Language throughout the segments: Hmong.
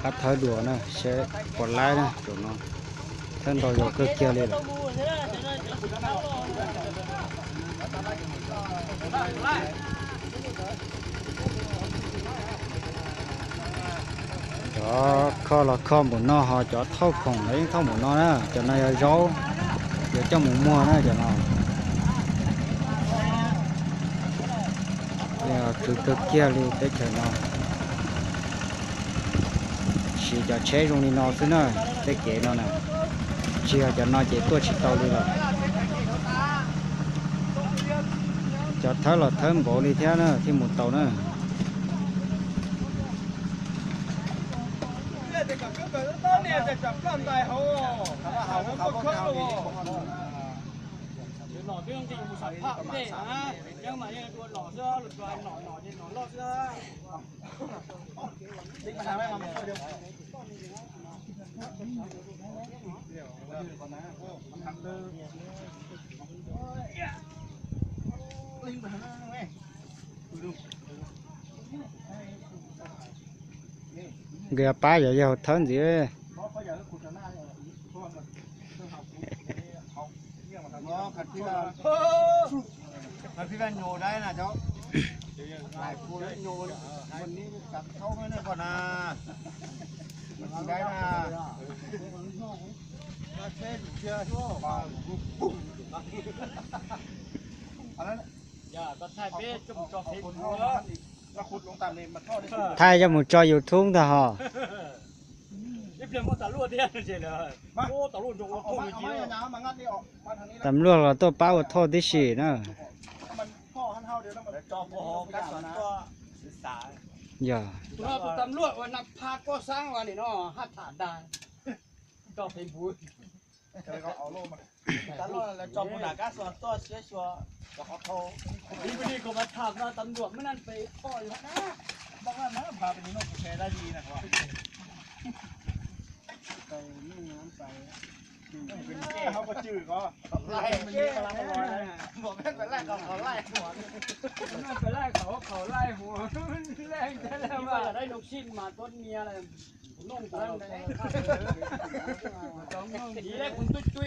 Qab thawb dua na, seb puas laib na, cov no thawb ntau yog kawg kiag li lawm. Cov kho los kho npaum no, ho cov thauj khoom los yeej thauj npaum no na, cov no yog zaub, yuav coj mus muag na cov no. Khwv kawg kiag li teb chaws no. Siv cov tsheb zoo li no xwb na, tej kev no na, tsis yog cov no ces tuaj tsis tau li lawm. Cov thawb los thawb npaum li thiab na thiaj mus tau na. Nkawd pab yog yawg thawb ntxiv. Thaij coj mus tso YouTube ntag hos. Tam luaj los tuaj pab ua thauj tib si na. Yog.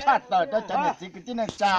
Tshaj tawm rau cov niam txiv kwv tij neej tsa.